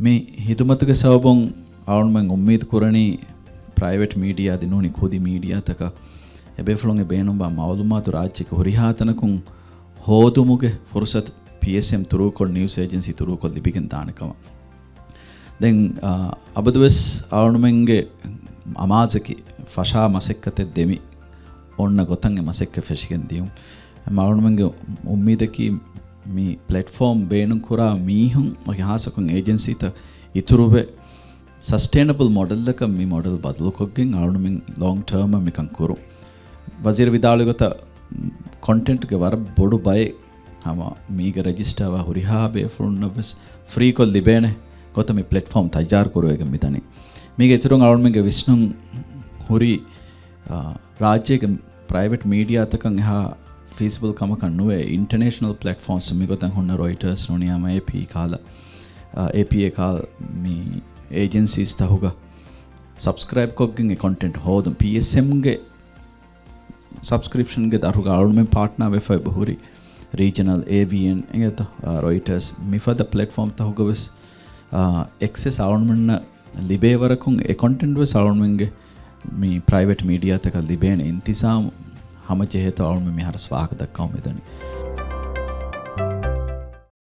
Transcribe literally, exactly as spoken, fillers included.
މި ހިދުމަތުގެ ސަބަބުން އަޅުމެން އުއްމީދު ކުރަނީ ޕްރައިވެޓް މީޑިއާ އަދި ނޫނީ ކުދި މީޑިއާތަކަށް އެބޭފުޅުންގެ ބޭނުންވާ މައުލޫމާތު ރާއްޖޭގެ ހުރިހާ ތަނަކުން ހޯދުމުގެ ފުރުސަތު ޕީއެސްއެމް ތުރޫކޮށް، ނިއުސް އޭޖެންސީ ތުރޫކޮށް ލިބިގެން ދާނެ ކަމަށް. ދެން، އާ، އަބަދުވެސް އަޅުމެންގެ އަމާޒަކީ ފަށާ މަސައްކަތެއް ދެމި އޮންނަ ގޮތަށް އެ މަސައްކަތް ފެށިގެން ދިޔުން. އަޅުމެންގެ އުއްމީދަކީ މި ޕްލެޓްފޯމް ބޭނުންކުރާ މީހުން އޮތް ހާއްސަކޮށް އޭޖެންސީތައް އިތުރުވެ ސަސްޓެއިނަބަލް މޮޑެލްއަކަށް މި މޮޑެލް ބަދަލުކޮށްގެން އަޅުމެން ލޮންގް ޓާމަށް މިކަން ކުރުން. ވަޒީރު ވިދާޅުވި ގޮތަށް ކޮންޓެންޓްގެ ވަރަށް ބޮޑު ބައެއް ހަމަ މީގަ ރެޖިސްޓާވާ ހުރިހާ ބޭފުޅުންނަށް ވެސް ފްރީކޮށް ލިބޭނެ ގޮތަށް މި ޕްލެޓްފޯމް ތައްޔާރު ކުރުވެގެން މިދަނީ. މީގެ އިތުރުން އަޅުމެންގެ ވިސްނުން ހުރީ، އާ، ރާއްޖޭގެ ޕްރައިވެޓް މީޑިއާތަކަށް އެހާ ފީސިބަލް ކަމަކަށް ނުވޭ، އިންޓަރނޭޝަނަލް ޕްލެޓްފޯމްސް މިގޮތަށް ހުންނަ ރޮއިޓާސް ނޫނީ ހަމަ އޭޕީ ކަހަލަ، އާ، އޭޕީއޭ ކަހަލަ މި އޭޖެންސީސް ތަހުގަ ސަބްސްކްރައިބް ކޮށްގެން އެ ކޮންޓެންޓް ހޯދުން. ޕީއެސްއެމްގެ ސަބްސްކްރިޕްޝަންގެ ދަށުގަ އަޅުމެން ޕާޓްނާ ވެފަ ހުރި ރީޖަނަލް، އޭވީއެން އެނގޭތަ، އާ، ރޮއިޓާސް މިފަދަ ޕްލެޓްފޯމް ތަހުގަ ވެސް، އާ، އެކްސެސް އަޅުމެންނަށް ލިބޭ ވަރަކުން އެ ކޮންޓެންޓް ވެސް އަޅުމެންގެ މި ޕްރައިވެޓް މީޑިއާތަކަށް ލިބޭނެ އިންތިޒާމު ހަމަޖެހޭތޯ އަޅުމެން މިހާރު ވާހަކަ ދައްކަމުން މިދަނީ.